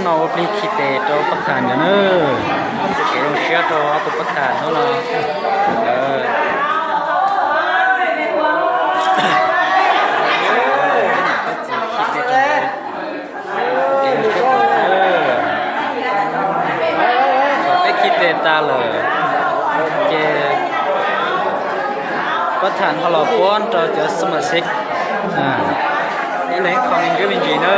No ua plig khi tes rau pab tham ntawd na. Kev zoo siab rau ob tug pab tham hnub no. Peb khi tes tas lawm, ces pab tham ho los puab rau cov xab mas xib ib leeg qho me ntsis me ntsis na.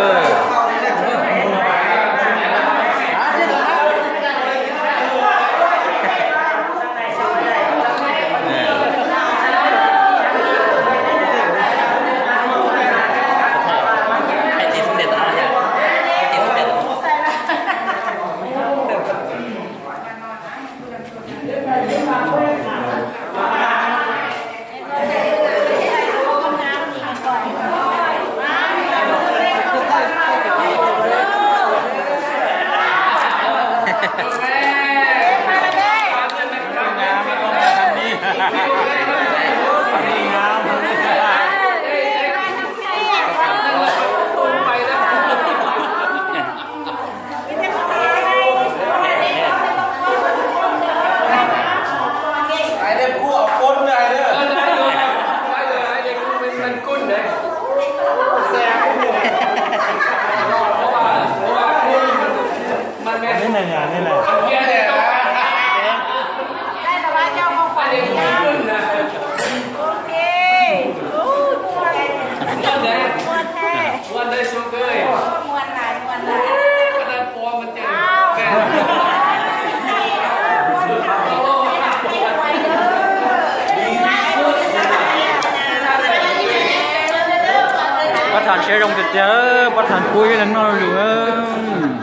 Pab tham siab zoo tiag tiag, pab tham pub ib leeg noj lwm.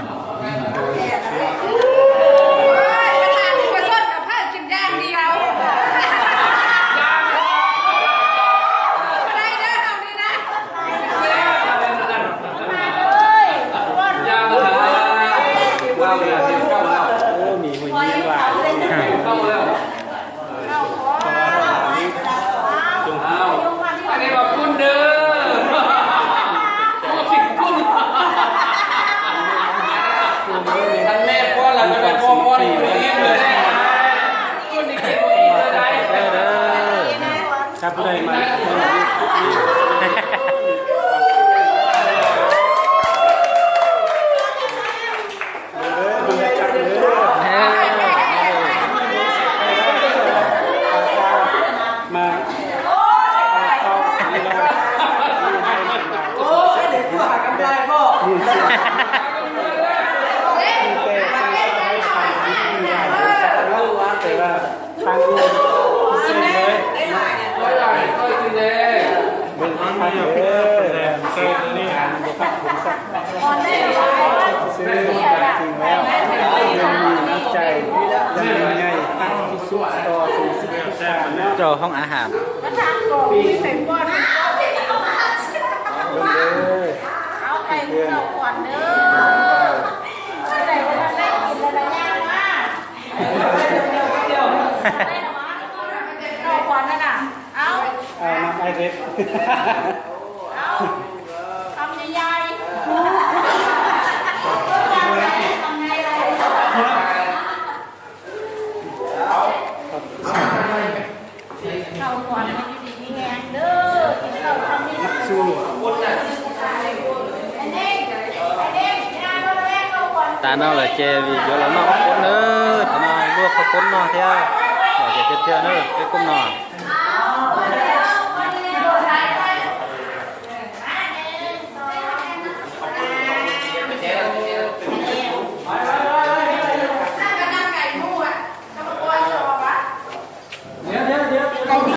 Rau hoob a has. Tas no lawm ces yuav los noj qhov koob na, tam no luaj qhov koob noj thiab, los ces tiag tiag na peb koob no.